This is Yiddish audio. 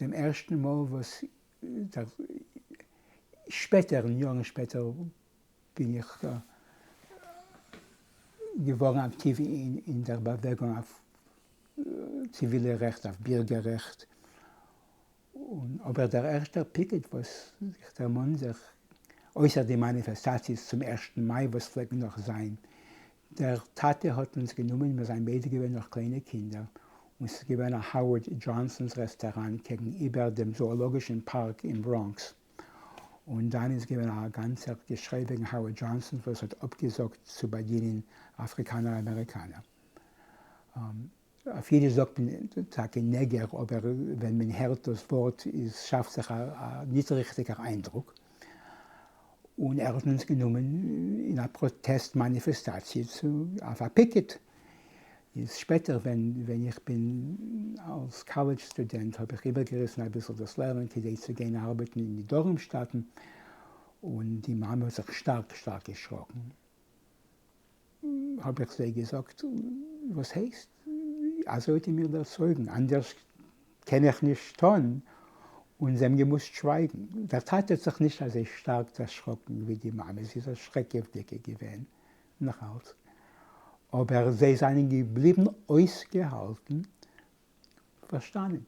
דעם ערשטן מאל וואס שפעטער, אין יארן שפעטער, בין איך געווארן אקטיוו אין דער באוועגונג אויף ציווילע רעכט, אויף בירגער רעכט, און אבער דער ערשטער פיקעט וואס איך דערמאן זיך, אויסער די מאניפעסטאציעס צום ערשטן מאי וואס פלעגן נאך זיין, דער טאטע האט אונז גענומען, מיר זענען ביידע געווען נאך קליינע קינדער, און ס'איז געווען א האווארד דזשאנסאנס רעסטאראנט קעגן איבער דעם זואלאגישן פארק אין בראנקס, און דאן איז געווען א גאנצער געשריי וועגן האווארד דזשאנסאן וואס האט אפגעזאגט צו באדינען אפריקאנער אמעריקאנער. אויף אידיש זאגט מען טאקע נעגער אבער ווען מען הערט דאס ווארט איז שאפט זיך א ניט ריכטיגער איינדרוק. און ער האט אונז גענומען אין א פראטעסט מאניפעסטאציע צו אויף א פיקעט. איז שפעטער ווען ווען איך בין אלס קאלעדזש סטודענט האב איך איבערגעריסן אביסל דאס לערנען כדי צו גיין ארבעטן אין די דרום שטאטן און די מאמע האט זיך שטארק שטארק געשראקן. האב איך זיי געזאגט, וואס הייסט? אזוי האט איר מיר ערצויגן, אנדערש קען איך נישט טון, און זיי האבן געמוזט שווייגן. דער טאטע האט זיך נישט אזוי שטארק דערשראקן ווי די מאמע, זי איז א שרעקעוודיגע געווען נאך אלץ, אבער זיי זענען געבליבן אויסגעהאלטן, פארשטאנען.